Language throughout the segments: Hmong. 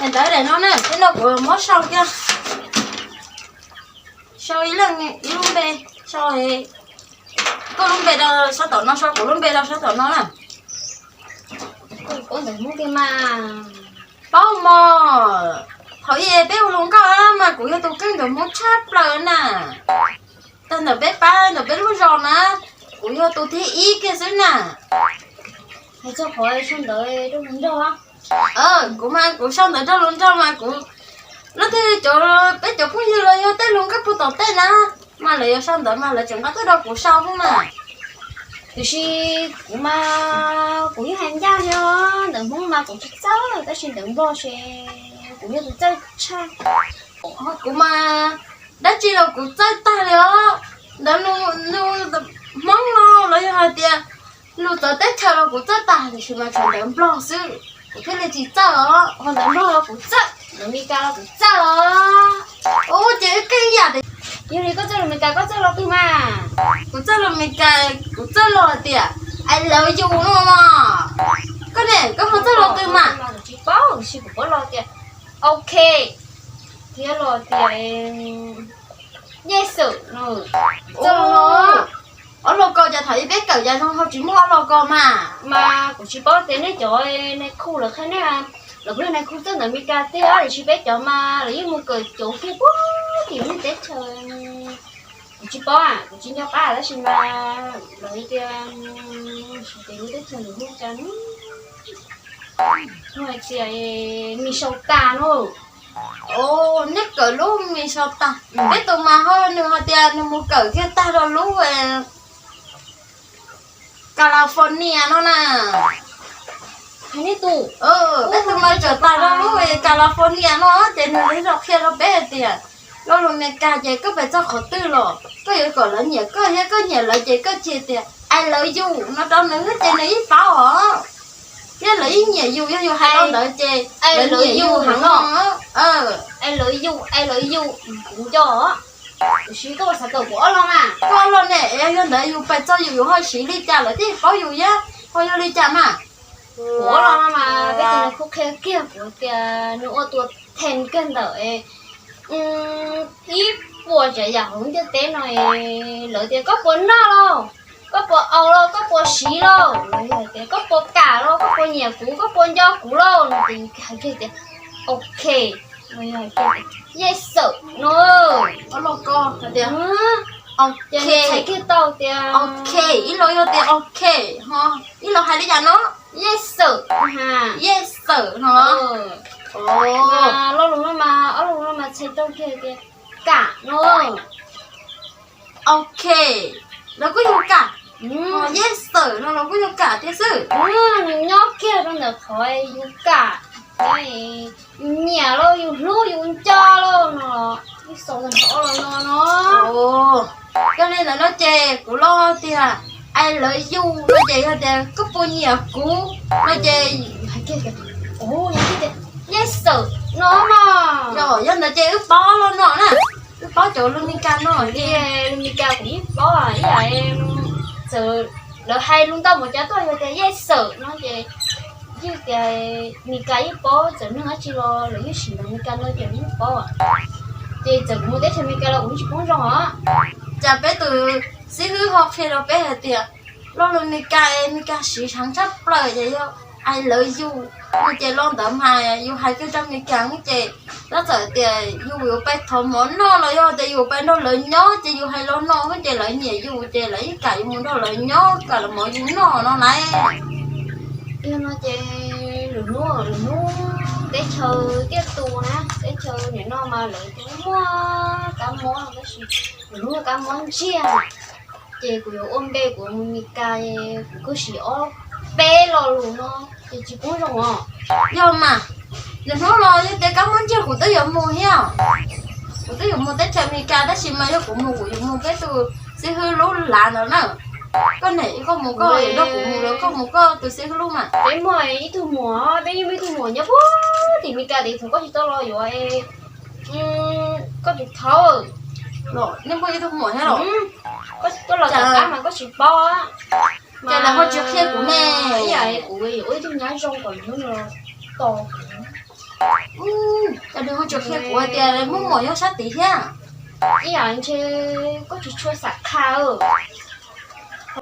Ntawd daim no na, tej no kuv muab sau kiag, sau ib leeg ib lub npe, sau koj lub npe rau sab tom no, sau kuv lub npe rau sab tom no na. Paub mog, thaum ub peb ua hluas nkauj mas kuv yog tus kheej ntawm Hmoob tshaj plaws na. Tag ntawm peb pab ntawm peb lub zos na, kuv yog tus thib ib kiag xwb na. Hais txog qhov sau ntawv rau hluas nraug, kuv mas kuv sau ntawv rau hluas nraug mas kuv, leej twg cov, peb cov phooj ywg los yog tej hluas nkauj puag tom tej na, mas lawv yuav sau ntawv mas lawv tseem nqa tuaj rau kuv sau xwb mas. Tiam sis kuv mas kuv yeej hais ncaj li os, ntawv Hmoob mas kuv tsis txawj, tab sis ntawv Nplog ces kuv yog tus txawj tshaj. Kuv mas dab tsi los kuv txawj tag li os. Ntawv Hmoob los los yog hais tias lus txawv teb chaws los kuv txawj tag, tiam sis mas tshuav ntawv Nplog xwb kuv thiaj li tsis txawj os. Ho ntawv Nplog los kuv txawj, ntawv Meskas los kuv txawj os. Ua ces wb kheej ib yam. Yog li koj txawj lus Meskas koj txawj lo twg mas? Kuv txawj lus Meskas, kuv txawj lo hais tias I love you no mas. Koj ne, koj ho txawj lo twg mas? Tsis paub, tiam sis kuv paub lo tias ok, thiab lo tias yes sir no. Txawj lo no. Ob lo ko cas thaum ub peb kawm cas zoo ho tsis muaj ob lo ko mas? Mas kuv tsis paub tias nej cov nais khu lawv qhia nej, lawv kuj yog nais khu txawj ntawv Meskas tiag, tiam sis peb cov mas lawv yeej mus kawm cov kiag puag tim lub teb chaws. Kuv tsis paub, kuv tsis nco qab tab sis mas lawv tias, lub teb chaws lawv hu cas, hais tias Minnesota no. Nej kawm lub Minnesota. Peb tus mas ho nws hais tias nws mus kawm kiag tag rau lub California no na. Peb tus mas kawm tag rau lub California no ces nws los qhia rau peb hais tias lo lus Meskas ces koj pes txog qhov twg los koj yuav kom lawv nyiam koj thiab koj nyiam lawv ces koj cia tias I love you no rau nws ces nws yeej paub os. Thiab lawv yeej nyiam yus, yog yus hais lo ntawd ces lawv nyiam yus heev no. I love you, I love you, kuv nco. Tiam sis koj puas xav kawm kuv ob lo mas? Koj ob lo ne, yog ntawd yus pes txog yus, yus ho siv li cas lawv thiaj paub yus thiab, ho yog li cas mas? Kuv ob lo no mas peb tus nais khu qhia kiag kuv tias nws ua tua then kiag ntawm ib puas tsav yam hauv ntiaj teb no, lawv tias koj puas noj lauj, koj puas aus lauj, koj puas siv lauj, los yog tias koj puas kam lauj, koj puas nyiam kuv, koj puas nco kuv lauj no ces hais kiag tias ok, los yog hais tias yes sir no. Ob lo ko hais tias ok, txhais kiag tau tias ok, ib lo yog tias ok, ho ib lo hais li cas no? Yes sir, yes sir no. Lo lus no mas ob lo lus no mas txhais tau kiag tias kam no. Ok, los kuj yog kam. Yes sir no los kuj yog kam tiag xwb. Nws nyob kiag rau ntawm qhov yus kam, yus nyiam lauj, yus hlub yus nco lauj no, ib xaus ntawm ob lo no no. Yog li ntawd no ces kuv los tias I love you no ces yog tias koj puas nyiam kuv no ces hais kiag tias yes sir no mas. Yog ntawd ces wb paub lo no na, wb paub cov lus Meskas no. Li Meskas kuv yeej paub ib yam, txawm lawv hais lus ntau npaum cas tuaj yog tias yes sir no ces yeej tias Meskas yeej paub, txawm neeg dab tsi los lawv yeej siv ntawv Meskas no ces lawv yeej paub. Ces txawm kuv mus teb chaws Meskas los kuv yeej tsis poob zoo os. Cas peb tus xib hwb ho qhia rau peb hais tias lo lus Meskas, Meskas siv heev tshaj plaws ces yog I love you no ces lo ntawd mas yus hais kiag rau Meskas ces tab txawm tias yus yuav pais thov mov noj los yog tias yus pais nrog lawv nyob ces yus hais lo no ces lawv nyiam yus ces lawv yeej kam yus mus nrog lawv nyob, kam los mov yus noj no lauj. Yog no ces lwm hnub lwm hnub teb chaws tiaj tus na, teb chaws nim no mas lawv twb muaj kab mob no tab sis lwm hnub kab mob ntsiag. Ces kuv yuav ua npe kuv mus Mes Kas, kuv kuj siv ob peb lo lus no ces tsis pub zoo os. Yog mas, lwm hnub los yog tias kab mob ntsiag kuv twb yuav mus thiab. Kuv twb yuav mus teb chaws Mes Kas tab sis mas yog kuv mus kuv yuav mus peb tus xib hwb lub lav ntawd na. Koj niam koj mus koj yuav nrog kuv mus los koj mus koj tus xib hwb lub mas. Peb muaj ib tug muam, peb yeej muaj ib tug muam nyob puag tim Mes Kas tid, thaum koj tsis tau los yuav koj tus thaub los nej muaj ib tug muam thiab los? Koj los tom qab mas koj tsis paub. Ces lawv ho tsis qhia kuv ne. Ib yam kuv yuav ua ib tug nyab zoo kom hnub no tos kuv. Ces nws ho tsis qhia kuv hais tias muaj muam nyob sab tid thiab. Ib yam ntshe koj tsis tshua xav qha. Kuv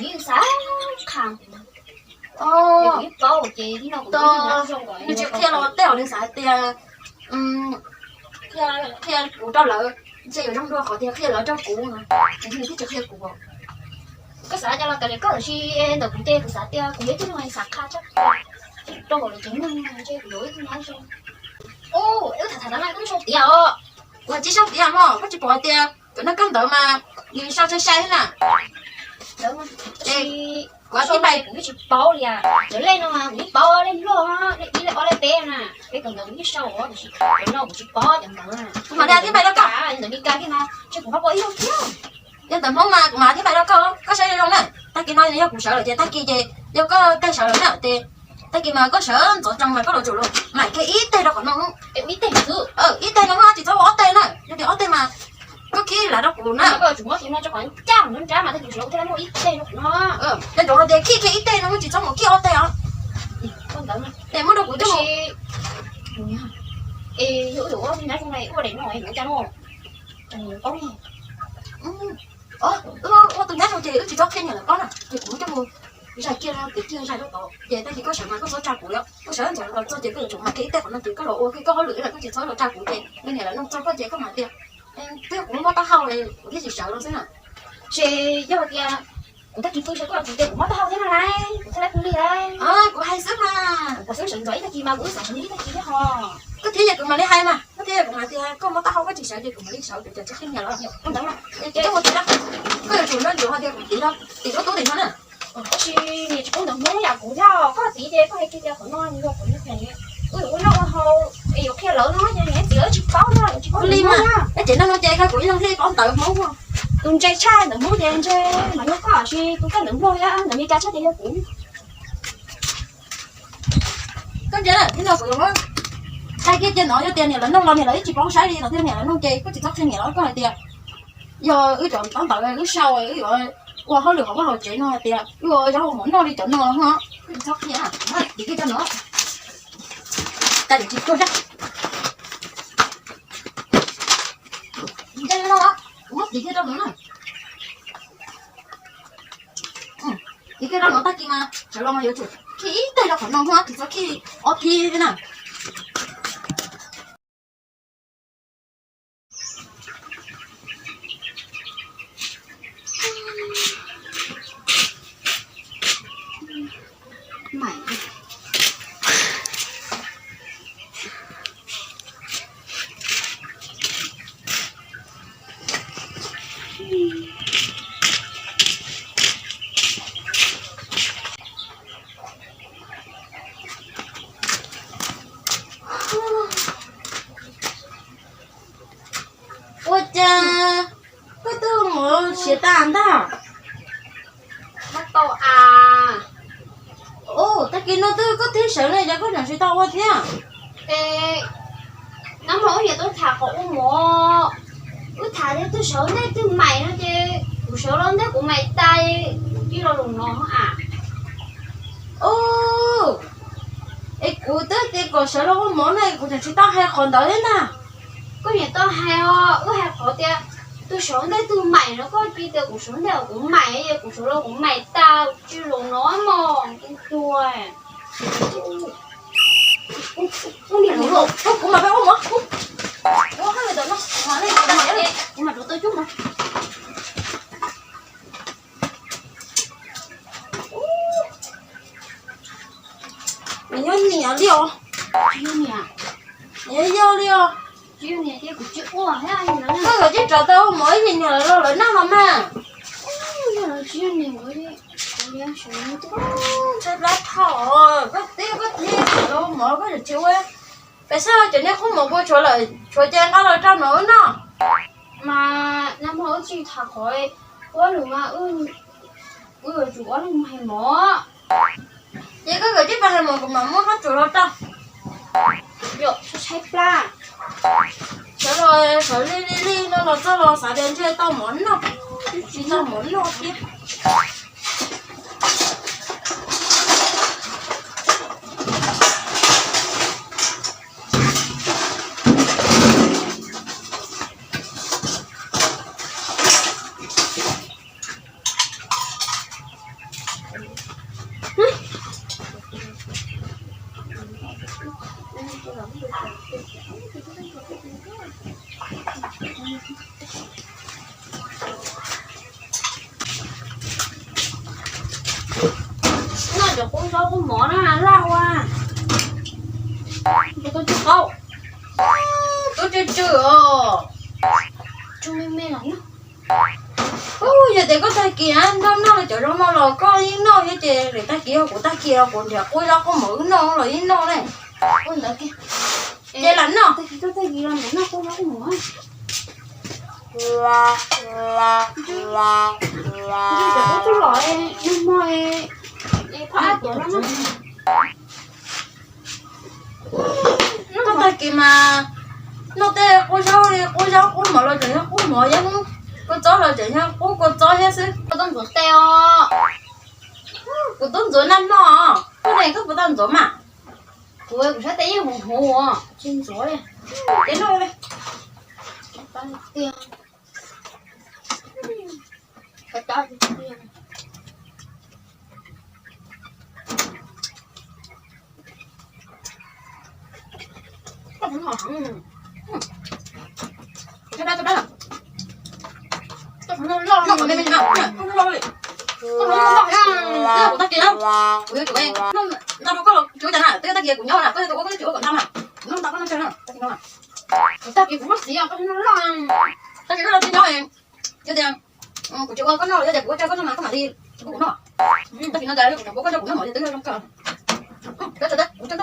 yeej xav qha, kuv yeej paub ces hnub no kuv tsis qhia los tej zaum nws xav hais tias qhia kuv rau lawv, ntshe yuav zoo dua qhov tias qhia lawv rau kuv, nws thiaj tsis qhia kuv. Koj xav cas los kav liam koj, tiam sis ntawm kuv ces kuv xav tias kuv yog ib tug neeg xav qha tshaj plaws rau hauv lawv cov neeg, ntshe kuv yuav ua ib tug nyab zoo. Ub, wb tham tham ntawd no koj sau tiav os. Kuv tsis sau tiav mog, koj tsis pom hais tias cov neeg koj ntawd mas nws sau sai sai na. Kuv tib npaim kuv yeej tsis paub li, cov lej no mas kuv yeej paub, lej Nplog, lej ib lej ob lej peb na, peb cov ntawd kuv yeej sau, tiam sis cov no kuv tsis paub cov ntawd. Kuv mam li tib npaim rau koj, ntawm Mes Kas kiag mas ntshe kuv ho pom ib zaug thiab. Yog ntawm Hmoob mas kuv mam tib npaim rau koj, koj saib zoo zoo na. Tag kis no yog kuv sawv lawm ces tag kis ces yog koj tag sawv lawm na ces tag kis mas koj sawv ntxov tsees mas koj los tsum los maim kiag ib teg rau qhov no. Ib teg no tsis txhob ua ob teg na, yog tias ob teg mas koj khib lav rau kuv na. Yog ntawd hais tias khib kiag ib teg no, tsis txhob mus khib ob teg os. Es muab rau kuv coj mus. Es yog wb yuav ua tus nyab zoo li ua daim no es yuav ua cas no? Ua tus nyab zoo ces wb tsis txhob qhia niam lawv paub na, ces kuv muab coj mus zais kiag, piav kiag zais rau tod ces tag kis koj sawv mas koj txhob tsa kuv, koj sawv ntxov los txog ces koj yuav tsum maim kiag ib teg qhov no ces koj los ua kiag koj hauj lwm, koj tsis txhob los tsa kuv ces nej niam lawv nug txog koj ces koj mam tias twb yog kuv mob taub hau kuv thiaj tsis sawv no xwb na. Ces yog tias kuv tag kis pw sawv koj tsis tias kuv mob taub hau thiab no lauj, kuv thiaj li pw li lauj. Kuv hais xwb mas. Kuv xwb sawv ntxov ib tag kis mas kuv xav sawv ib tag kis thiab ho. Koj thiab yog kuv mam li hais mas, koj thiab yog kuv hais tias koj mob taub hau koj tsis sawv ces kuv mam li sawv, kuv cov tsis qhia niam lawv. Ua ntawd mas, koj yuav tsum nco ntsoov, koj yuav tsum nco ntsoov hais tias kuv tiv rau, tiv rau tub tim no na. Tab sis niam tsis paub ntawv Hmoob yam kuv thiab, koj tiv ces koj hais kiag tias qhov no yog kuv, wb yuav ua noj ua haus es yuav qhia lawv no ces niam txiv lawv tsis paub no, tsis paub li mas. Ces no no ces kuv ib leeg thiaj paub ntawv Hmoob. Tus ntse tshaj ntawv Hmoob ces ntshe mas yog koj, tab sis tus koj ntawv Nplog thiab ntawv Mes Kas tshaj ces yog kuv. Koj ntsia, ib no kuv yuav muab tag kiag cia no, yog tias niam lawv nug los niam lawv yeej tsis paub saib li no thiab, niam lawv nug ces koj tsis txhob qhia niam lawv, koj hais tias yog wb cov ntawv wb sau wb yuav ua hauj lwm hauv vaj hauv tsev no hais tias wb ua zaub ua mov noj li cov no ho, koj tsis txhob qhia. Tiv kiag rau no, tas tsis tuag sab. Ntsia no, kuv muab tiv kiag rau no na. Tiv kiag rau no tag kis mas sawv los mas yuav tsum khij ib teg rau qhov no, tsis txhob khij ob thib na. Ua cas koj twb mus siav tas ntag? Ua tau as. Tag kis no twb koj thib sawv ne, yog koj tseem tsis tau ua thiab? Es nab mog, wb niam tub tham qhov ua mov, wb tham tias twg sawv ntej twg maim no ces kuv sawv los ntej kuv maim tas, kuv cia li los lus no as. Es kuv twb tias kom sawv los ua mov ne, kuv tseem tsis tau hais qhov ntawd thiab ntag. Koj niam tau hais os, wb hais qhov tias twg sawv ntej twg maim no, koj cia li tias kuv sawv ntej kuv maim, kuv sawv los kuv maim tas, cia li los no mog, kuv tuag. Kuv mas peb ua mov, kuv hais lus Koj cia li rov tau ua mov ib nyuag lawm los lawv noj los mas. Ntshai plab thauj, koj tib koj tib rov tau ua mov koj tsis ua. Pes xab cov niag qub mov puas tshuav lawm, tshuav ces nqa los rau no wb noj. Mas nag hmo wb tsis tham qhov ua lus mas wb yuav tsum ua lus hais mov. Ces koj kawm tib pas hais mov kuv mam muab qab tsuas los rau. Yog tshaib plab. Sawv los sawv li li li no los txog los xav tias ntshe tau mov noj, tsis tau mov noj thiab. Noj cov qub zaub qub mov na laj ua. Tus tub tsw tsw os. Tsw me me los noj. Yog tias koj tag kis nrog noj cov zoo no los koj yeej noj thiab ces lwm tag kis yog kuv tag kis los kuv nrhiav qub zaub qub mov wb noj los yeej noj ne. Ces lam noj. Noj tag kis mas noj tej qub zaub li qub zaub qub mov los tseem yog qub mov, yog kua txob los tseem yog qub kua txob thiab xwb. Koj tau ntxuav tes os. Kuv tub ntxuav naj noj. Koj ne koj puas tau ntxuav mas? Kuv kuv sab tes yeej huv huv tsis ntxuav li. Ces noj li. Tiag. Kuv tag kis na, kuv yuav tsum ua, noj tag kis kuv nyob na, koj yog tus ua koj yuav tsum ua kom noj na. Kuv noj ntau koj noj tsawg na, tag kis no. Kuv tag kis kuv muab siv os, koj noj loj. Tag kis koj noj tsis nyob, yog tias kuv tsis ua koj noj, yog tias kuv ua tsawg koj noj mas koj mam li kuv noj. Tag kis no cas kuv tseem ua koj noj kuv noj mov li twb zoo kawg. Kuv tseem